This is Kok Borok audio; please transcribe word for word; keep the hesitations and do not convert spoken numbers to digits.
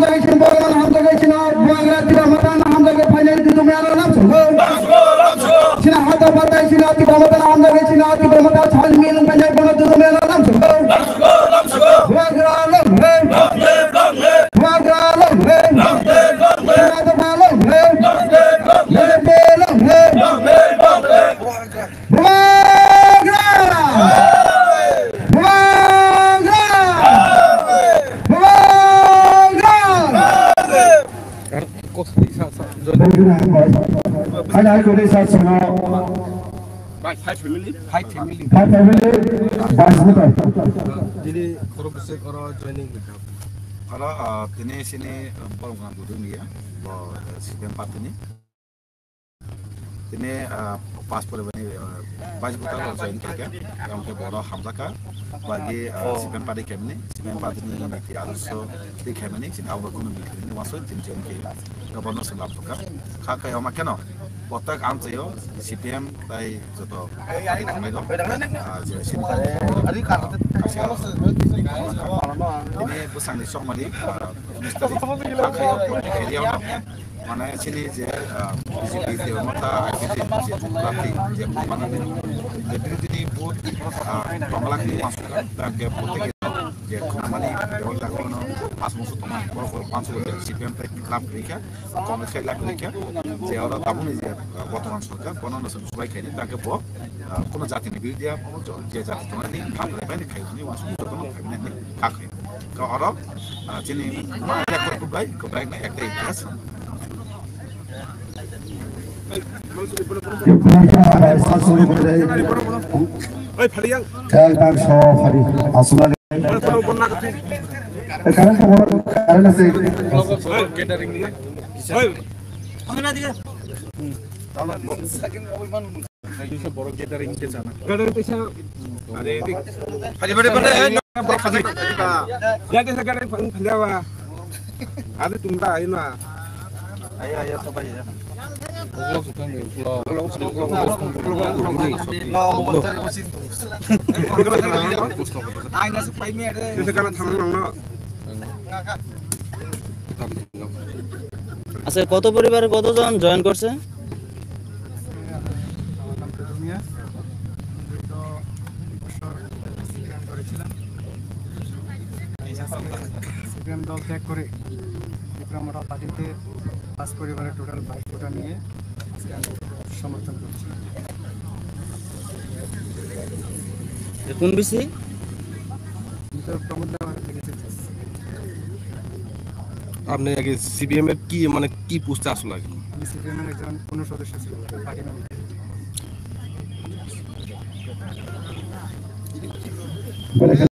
Hamjagwi sini borok hamjagwi sini bubagra Tipra Motha no hamjagwi phainai Dudu Mela lamsongo. Sini hata patai sini Tipra Motha no hamjagwi sini Tipra Motha chal mil phainai bono Dudu Mela lamsongo. Bubagra long live. Bubagra long live. Sini hata pa long live. B J P long live. Bubagra! Bubagra! Bubagra! Bubagra! Hai, hai, kore sa sino. Five family. Five family. Five family. Bas motor. Dini khoro bwswk oro joining wngkha. Oro, ah, tini sini, ah, borok gana budung ya. Bo, ah, C P M party ni. Tini, ah, pas pore bani, ah, bais buta ko join khe khe, yang ke boro hamjaka, bagi, ah, C P M party kemni, C P M party ni niti aluso ti kemni, sini abo kono mikri ni waso tin chen ke, ke bono se lap ka, kha kha yoma keno, botak am chayo, C P M tai joto party kemni do, ah, je sini, tini bwsang ni somari, ah, minister ni kha kha yo, area no. Mane chini je, ah, B J P te mata I P T je party je mane je birodhi ni vote, ah, tongla kini masuk kan, dan ke vote ke je khumani je jaga no pas musu tongmani, boro boro pansu je C P M te club rikha, Congress ke club rikha, je oro tabuni je, ah, bortoman sorkar bono no subai khaini, dan ke bo, ah, kono jati ni birodhi ya, je jati tongmani, bhag rai bai ni khai ni masuk joto no khai ni kha khai. Ka oro, ah, chini ma ya ko kubai, kubai na ekta ikhlas. Oi, phali yang. Kal bang so phali. Asuna. Oi, phalo, phalo na kati. Karan ko karan ase. Oi, catering ni. Oi. Kisa borok gathering ke sana. Gathering kaisa. Are, dik. Phali, phali, phali. Ya, kaisa gathering phang phali awa. Adi tumda ayo na. Ayo, ayo, to bhai. Aina se pai me are. Kaisa kana thamang nang na. আচ্ছা, কত পরিবারে কতজন জয়েন করছে? আমার নাম প্রথমিয়া। দীর্ঘ বছর সিপিএম করেছিলাম। সিপিএম দল ত্যাগ করে ত্রিপুরা মোটা পার্টিতে পাঁচ পরিবারের টোটাল বাইশ ভোটার নিয়ে আজকে আমি সমর্থন করছি। কোন বিসি? আমি তো প্রমোদ দেওয়ান থেকে এসেছি। আপনি আগে সিপিএম এর কি, মানে, কি পোস্টে আসলে আগে? আমি সিপিএম এর একজন পূর্ণ সদস্য ছিলাম, পার্টি মেম্বার।